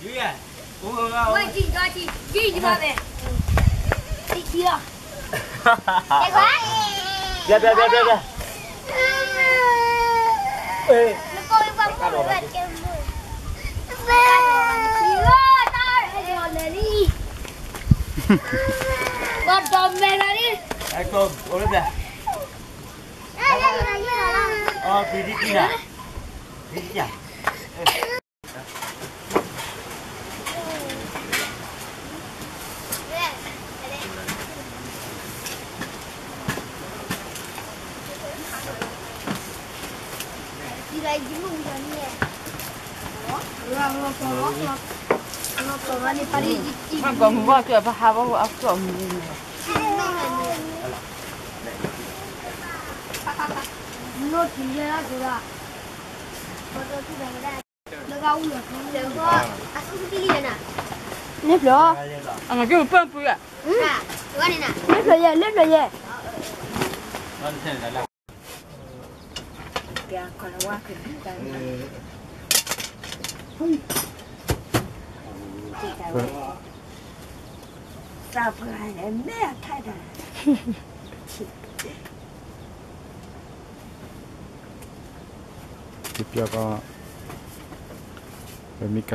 ဝဲကံကီကံ ကံကံဘၣ်ပဲ ကံကံလီၤ ဘျဲဘျဲဘျဲဘျဲဘျဲ ကီးမဲလီၤလံ အဲကီး အိၣ်လၢဘျဲ အီ ပံၤဒံကံနၤ ပံၤဒံကံ မ့ၢ်ကီးမုၢ်ဘၣ်ကၢၢ်ပဟးဘၣ်အကျိာ်မုၢ်န့ၣ် လၢဖျၢၣ်, အမၤက့ၢ်ပၢ်ပူၤယဲၢ်, လၢဖျၢၣ်ယဲၢ်, လၢဖျၢၣ်ယဲၢ်, သးပှၢ်လဲၣ်မဲာ်ထါတၢ်, တပျီကီး, ပမ့ၢ်က